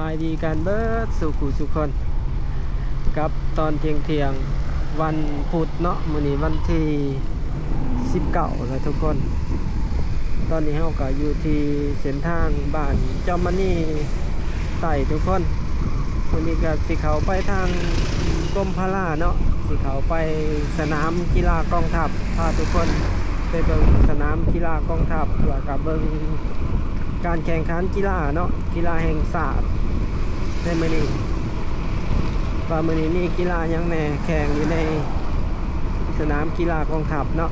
ສະບາຍດີກັນເບິດສູ່ຜູ້ສູ່ຄົນ ກັບຕອນທ່ຽງໆ ວັນພຸດເນາະ, ມື້ນີ້ວັນທີສິບເກົ້າແລ້ວທຸກຄົນ. ຕອນນີ້ເຮົາກໍຢູ່ທີ່ເສັ້ນທາງບ້ານຈອມມະນີໃຕ້ທຸກຄົນ. ມື້ນີ້ກໍຊິເຂົ້າໄປທາງກົມພະລາເນາະ, ຊິເຂົ້າໄປສະໜາມກິລາກອງທັບ, ພາທຸກຄົນໄປເບິ່ງສະໜາມກິລາກອງທັບ ແລ້ວກໍເບິ່ງ ການແຂ່ງຂັນກິລາເນາະ, ກິລາແຫ່ງຊາດໃນມື້ນີ້ ວ່າມື້ນີ້ມີກິລາຫຍັງແດ່ແຂ່ງຢູ່ໃນສະໜາມກິລາກອງທັບເນາະ.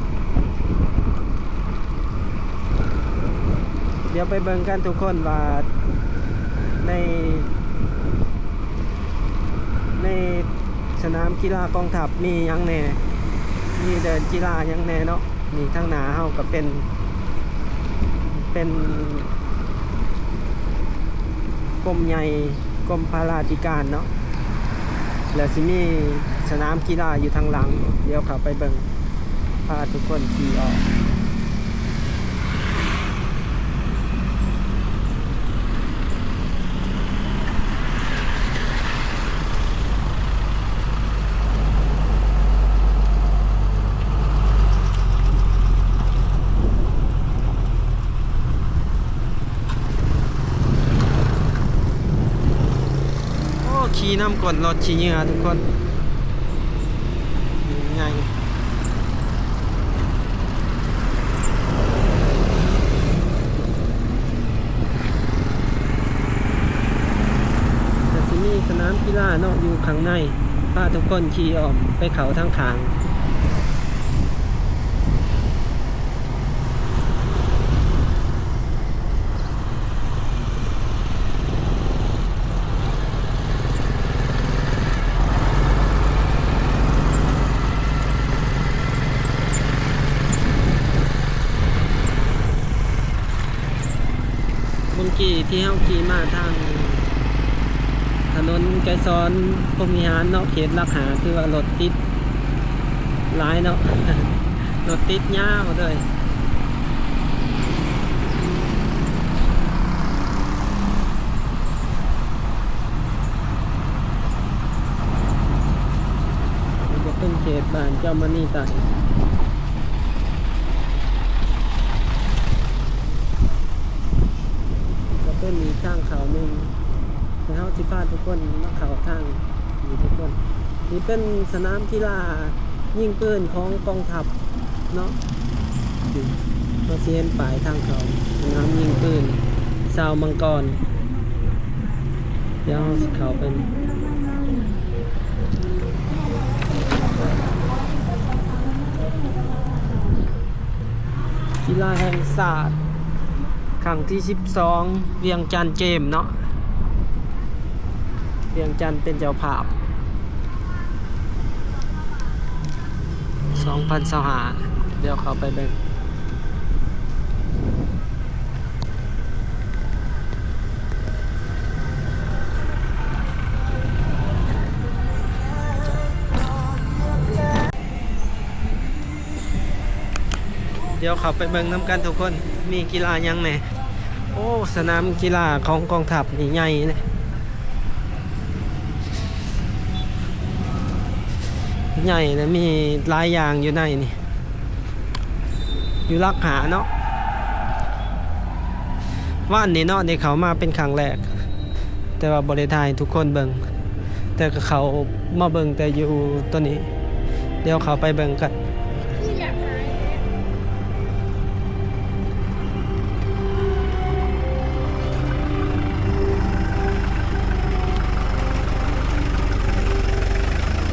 ດຽວໄປເບິ່ງກັນທຸກຄົນວ່າໃນ ໃນສະໜາມກິລາກອງທັບມີຫຍັງແດ່, ມີເດີ່ນກິລາຫຍັງແດ່ເນາະ. ນີ້ທາງໜ້າເຮົາກໍເປັນ ເປັນກົມໃຫຍ່ ກົມພະລາທິການເນາະ, ແລ້ວຊິມີສະໜາມກິລາຢູ່ທາງຫຼັງ. ດຽວເຂົ້າໄປເບິ່ງ ພາທຸກຄົນຂີ່ອອກ. ໂອ້ ຂີ່ນຳກົ້ນລົດຂີ້ເຫຍື້ອທຸກຄົນ ໃຫຍ່. ກໍຊິມີສະໜາມກິລາເນາະ ຢູ່ຂ້າງໃນ, ພາທຸກຄົນຂີ່ອ້ອມໄປເຂົ້າທາງຂ້າງ. ເມື່ອກີ້ທີ່ເຮົາຂີ່ມາທາງຖະໜົນໄກສອນພົມວິຫານເນາະ ເຂດຫຼັກຫ້າ ຖືວ່າລົດຕິດຫຼາຍເນາະ. ລົດຕິດຍາວເລີຍ. ນີ້ຈະເປັນເຂດບ້ານເຈົ້າມະນີໃຕ້ ກໍເປັນອີກທາງເຂົ້າໜຶ່ງ ແລ້ວເຮົາຊິພາທຸກຄົນມາເຂົ້າທາງນີ້ທຸກຄົນ. ນີ້ເປັນສະໜາມກິລາຍິງປືນຂອງກອງທັບເນາະ. ເຮົາຊິເຫັນປ້າຍທາງເຂົ້າ ສະໜາມຍິງປືນຊາວມັງກອນ. ດຽວເຮົາຊິເຂົ້າໄປ ກິລາແຫ່ງຊາດ ຄັ້ງທີສິບສອງ ວຽງຈັນເກມເນາະ, ວຽງຈັນເປັນເຈົ້າພາບ ສອງພັນຊາວຫ້າ. ດຽວເຂົ້າໄປເບິ່ງ. ດຽວເຂົ້າໄປເບິ່ງນຳກັນທຸກຄົນ ມີກິລາຫຍັງແດ່. ໂອ້ ສະໜາມກິລາຂອງກອງທັບນີ້ໃຫຍ່ເດ້ ໃຫຍ່ ແລະ ມີຫຼາຍຢ່າງຢູ່ໃນນີ້. ຢູ່ຫຼັກຫ້າເນາະ. ວານນີ້ເນາະ ໄດ້ເຂົ້າມາເປັນຄັ້ງແລກ ແຕ່ວ່າບໍ່ໄດ້ຖ່າຍໃຫ້ທຸກຄົນເບິ່ງ, ແຕ່ກໍເຂົ້າມາເບິ່ງແຕ່ຢູ່ໂຕນີ້. ດຽວເຂົ້າໄປເບິ່ງກັນ.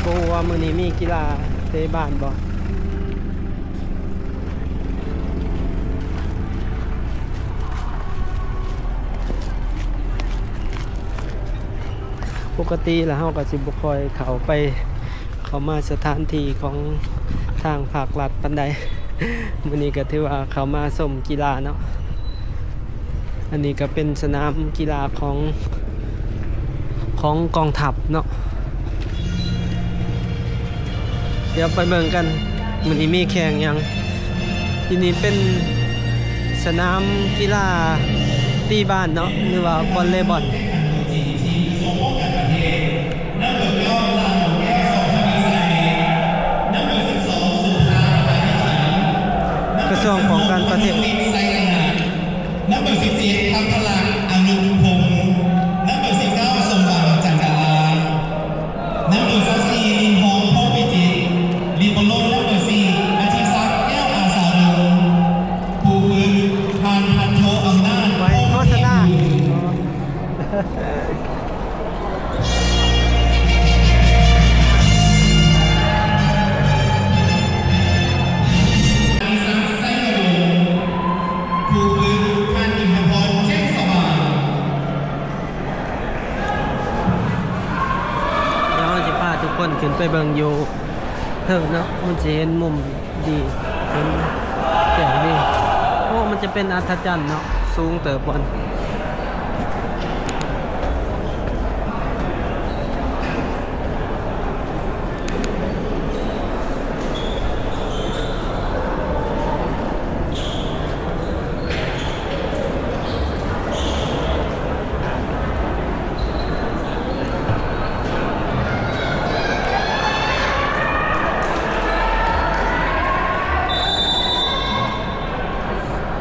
ບໍ່ຮູ້ວ່າມື້ນີ້ມີກິລາເຕະບານບໍ່. ປົກກະຕິແລ້ວເຮົາກໍຊິບໍ່ຄ່ອຍເຂົ້າໄປ ເຂົ້າມາສະຖານທີ່ຂອງທາງພາກລັດປານໃດ. ມື້ນີ້ກໍຖືວ່າເຂົ້າມາຊົມກິລາເນາະ. ອັນນີ້ກໍເປັນສະໜາມກິລາຂອງ ຂອງກອງທັບເນາະ. ດຽວໄປເບິ່ງກັນ ມື້ນີ້ມີແຂ່ງຫຍັງ. ທີ່ນີ້ເປັນສະໜາມກິລາຕີບານເນາະ ຫຼືວ່າວອລເລບອນ. ປ້ອງກັນປະເທດ. ໄຊຊະນະ ນຳເບີສິບເຈັດ ພັກພະລັກ ອະນຸພົງ ນຳເບີສິບເກົ້າ ສົມຫວັງ ຈັນດາລາ ນຳເບີຊາວສີ່ ລິນທອງ ພົມວິຈິດ, ລິບເບີໂລ ນຳເບີສີ່ ອະທິສັກ ແກ້ວອາສາວົງ, ຜູ້ຝຶກ ທ່ານ ພັນໂທ ອຳນາດ ພົມວິບູນ. ດຽວເຮົາຊິພາທຸກຄົນຂຶ້ນໄປເບິ່ງຢູ່ເທິງເນາະ, ມັນຊິເຫັນມຸມ ດີ ເຫັນແຈ້ງດີ. ໂອ້ ມັນຈະເປັນອັດທະຈັນເນາະ, ສູງເຕີບບ່ອນ.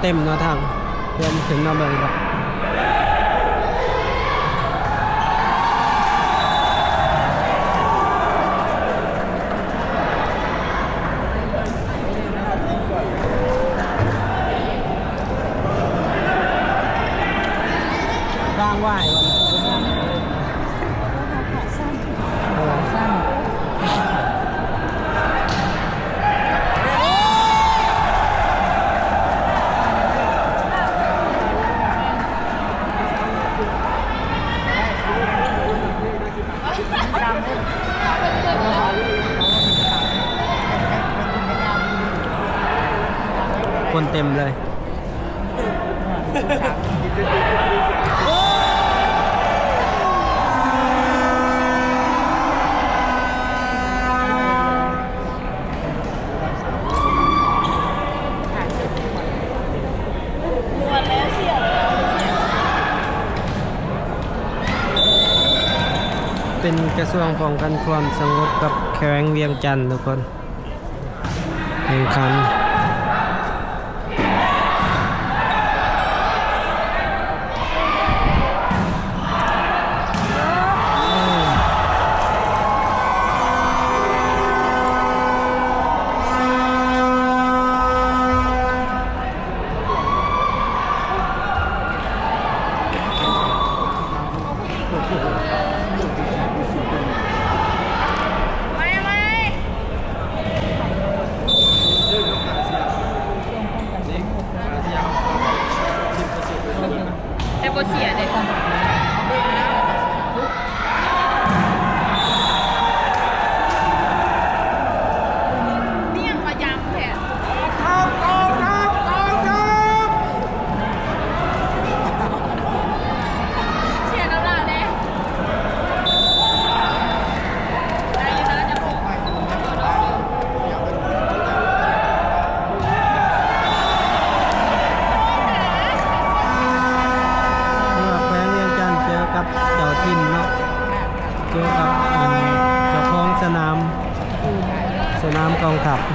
ເຕັມເນາະທາງ ເດີນຂຶ້ນມາເບິ່ງເນາະ. ທາງຫວາຍ ເອີ ຄົນເຕັມເລີຍ. ເປັນກະຊວງປ້ອງກັນຄວາມສະຫງົບກັບແຂວງວຽງຈັນທຸກຄົນ. ແຂ່ງຂັນ. ແຕ່ບໍ່ເສຍເດ້. ແຂວງວຽງຈັນເຈີກັບເຈົ້າຖິ່ນເນາະ, ເຈີກັບ ອັນ ເຈົ້າຂອງສະໜາມ, ສະໜາມກອງທັບ. ເ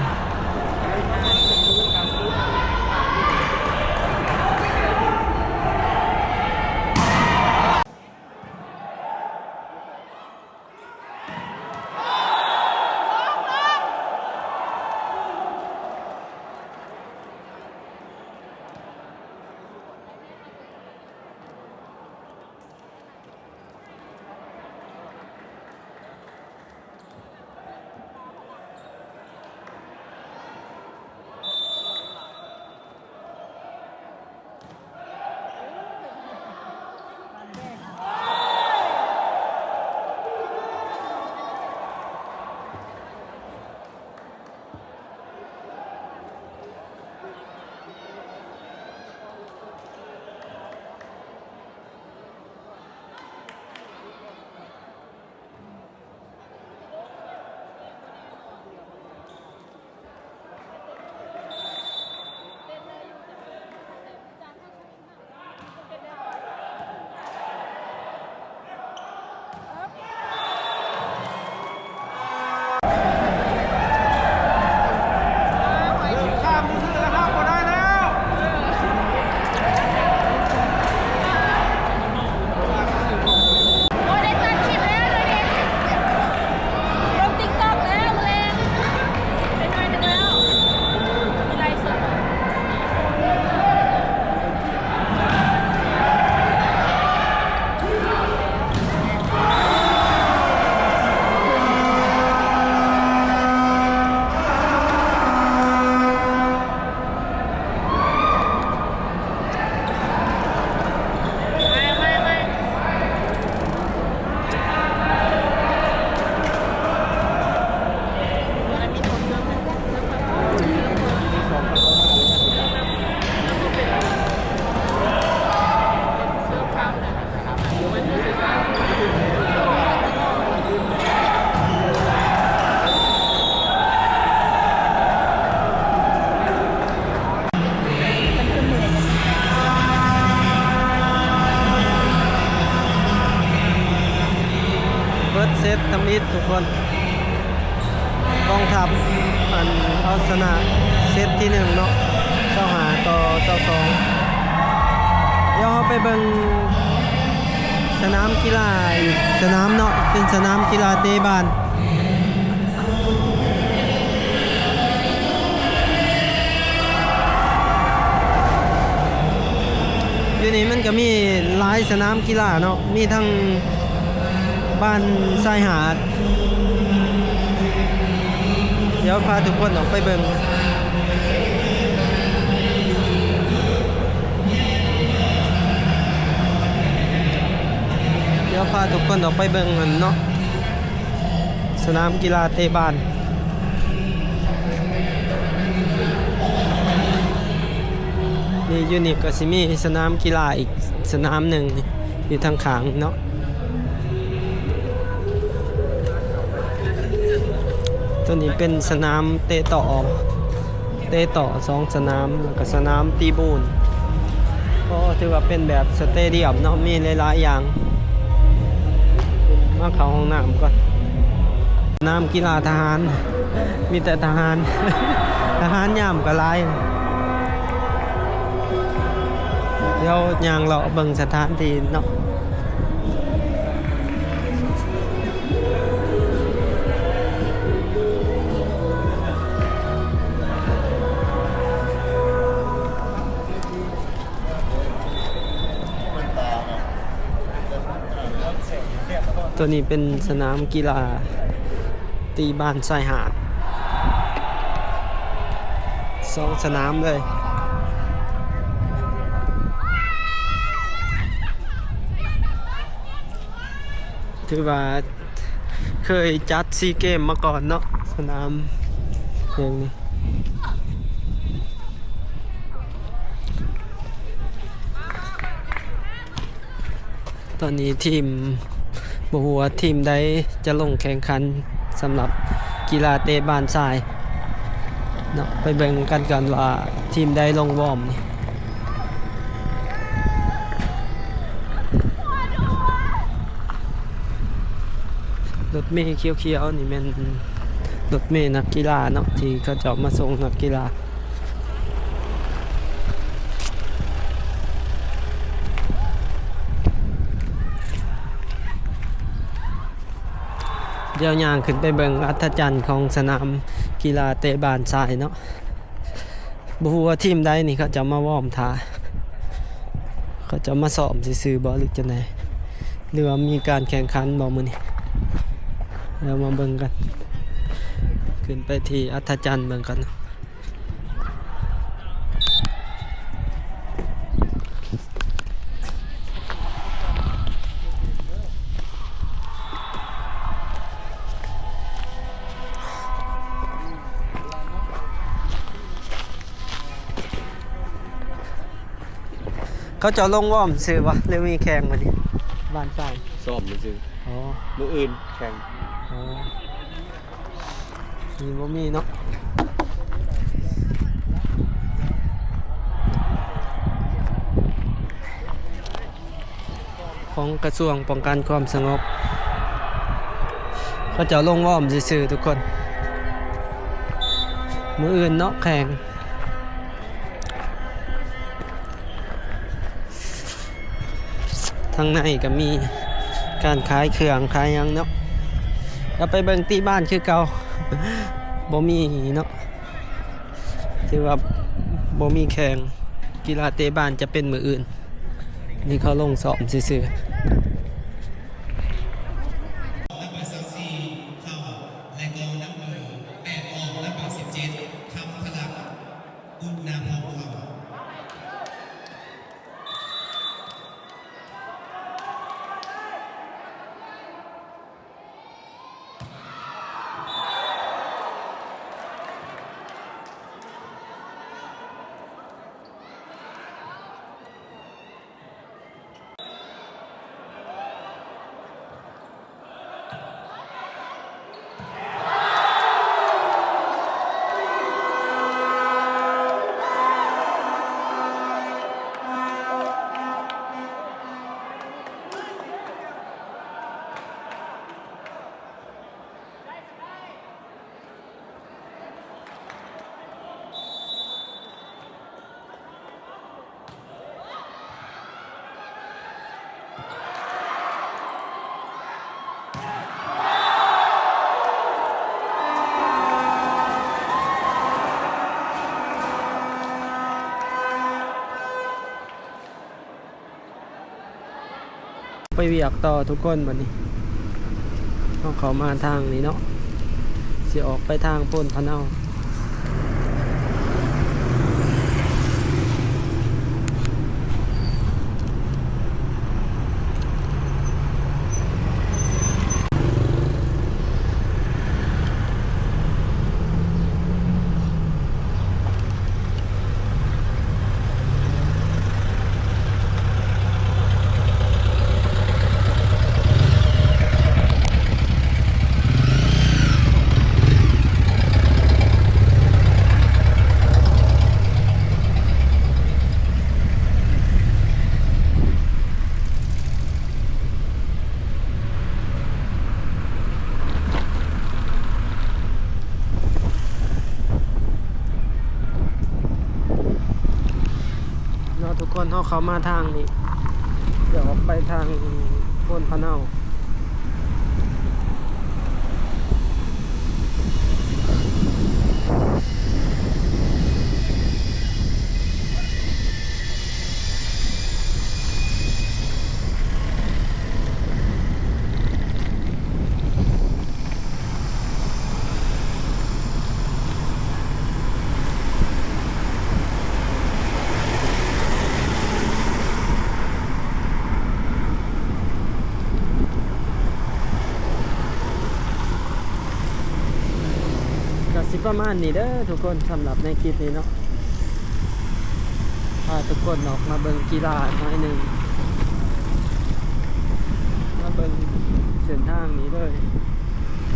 ຕິດທຸກຄົນ ກອງທັບ ອັນ ເອົາຊະນະເຊັດທີໜຶ່ງເນາະ ຊາວຫ້າຕໍ່ຊາວສອງ. ດຽວເຮົາໄປເບິ່ງສະໜາມກິລາອີກສະໜາມເນາະ ເປັນສະໜາມກິລາເຕະບານ. ຢູ່ນີ້ມັນກະມີຫຼາຍສະໜາມກິລາເນາະ ມີທັງບ້ານຊາຍຫາດ. ດຽວພາທຸກຄົນອອກໄປເບິ່ງ ດຽວພາທຸກຄົນອອກໄປເບິ່ງຫັ້ນເນາະ. ສະໜາມກິລາເຕະບານ ນີ້ ຢູ່ນີ້ກະຊິມີສະໜາມກິລາອີກສະໜາມໜຶ່ງຢູ່ທາງຂ້າງເນາະ. ໂຕນີ້ເປັນສະໜາມເຕະຕໍ ເຕະຕໍສອງສະໜາມ ແລ້ວກະສະໜາມຕີບູນ. ໂອ້ ຖືວ່າເປັນແບບສະເຕດຽມເນາະ ມີຫຼາຍໆຢ່າງ. ມາເຂົ້າຫ້ອງນ້ຳກ່ອນ. ສະໜາມກິລາທະຫານ ມີແຕ່ທະຫານ ທະຫານຍາມກະຫຼາຍ. ດຽວຍ່າງເລາະເບິ່ງສະຖານທີ່ເນາະ. ໂຕນີ້ເປັນສະໜາມກິລາຕີບານຊາຍຫາດ ສອງສະໜາມເລີຍ. ຖືວ່າເຄີຍຈັດຊີເກມມາກ່ອນເນາະ ສະໜາມແຫ່ງນີ້. ຕອນນີ້ທີມ ບໍ່ຮູ້ວ່າທີມໃດຈະລົງແຂ່ງຂັນສຳລັບກິລາເຕະບານຊາຍເນາະ ໄປເບິ່ງກັນກ່ອນວ່າທີມໃດລົງວອມນີ້. ລົດເມຂຽວໆນີ້ແມ່ນລົດເມນັກກິລາເນາະ ທີ່ເຂົາເຈົ້າມາສົ່ງນັກກິລາ. ດຽວຍ່າງຂຶ້ນໄປເບິ່ງອັດທະຈັນຂອງສະໜາມກິລາເຕະບານຊາຍເນາະ. ບໍ່ຮູ້ວ່າທີມໃດນີ້ເຂົາເຈົ້າມາວອມຖ້າ ເຂົາເຈົ້າມາຊ້ອມຊື່ໆບໍ່ ຫຼືຈັ່ງໃດ ຫຼືວ່າມີການແຂ່ງຂັນບໍ່ມື້ນີ້. ດຽວມາເບິ່ງກັນ ຂຶ້ນໄປທີ່ອັດທະຈັນເບິ່ງກ່ອນ. ເຂົາເຈົ້າລົງວອມຊື່ບໍ່ ຫຼືມີແຂ່ງມື້ນີ້? ບ້ານຊາຍ ຊ້ອມຊື່. ອໍ ມື້ອື່ນແຂ່ງ. ອໍ ນີ້ບໍ່ມີເນາະ ຂອງກະຊວງປ້ອງກັນຄວາມສະຫງົບ. ເຂົາເຈົ້າລົງວອມຊື່ໆທຸກຄົນ. ມື້ອື່ນເນາະແຂ່ງ. ທາງໃນກະມີການຂາຍເຄື່ອງຂາຍຫຍັງເນາະ. ດຽວໄປເບິ່ງຕີບານຄືເກົ່າ. ບໍ່ມີເນາະ ຖືວ່າບໍ່ມີແຂ່ງ. ກິລາເຕະບານຈະເປັນມື້ອື່ນ. ນີ້ເຂົາລົງຊ້ອມຊື່ໆ. ນັບເບີຊາວສີ່ ເຂົ້າ ແລະກໍນັບເບີແປດອອກ. ນັບເບີສິບເຈັດ ຄຳພະລັກ ອຸດນາພົມ ເຂົ້າ. ໄປວຽກຕໍ່ທຸກຄົນ. ບັດນີ້ເຮົາເຂົ້າມາທາງນີ້ເນາະ ຊິອອກໄປທາງໂພນພະເນົາ. ເນາະ ທຸກຄົນ ເຮົາເຂົ້າມາທາງນີ້ ຈະອອກໄປທາງໂພນພະເນົາ. ກະຊິປະມານນີ້ເດີທຸກຄົນ ສຳລັບໃນຄລິບນີ້ເນາະ ພາທຸກຄົນອອກມາເບິ່ງກິລາໜ້ອຍໜຶ່ງ ມາເບິ່ງເສັ້ນທາງນີ້ເລີຍ.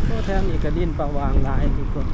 ໂອ້ ແຖວນີ້ກະດິນປະຫວ່າງຫຼາຍທຸກຄົນ.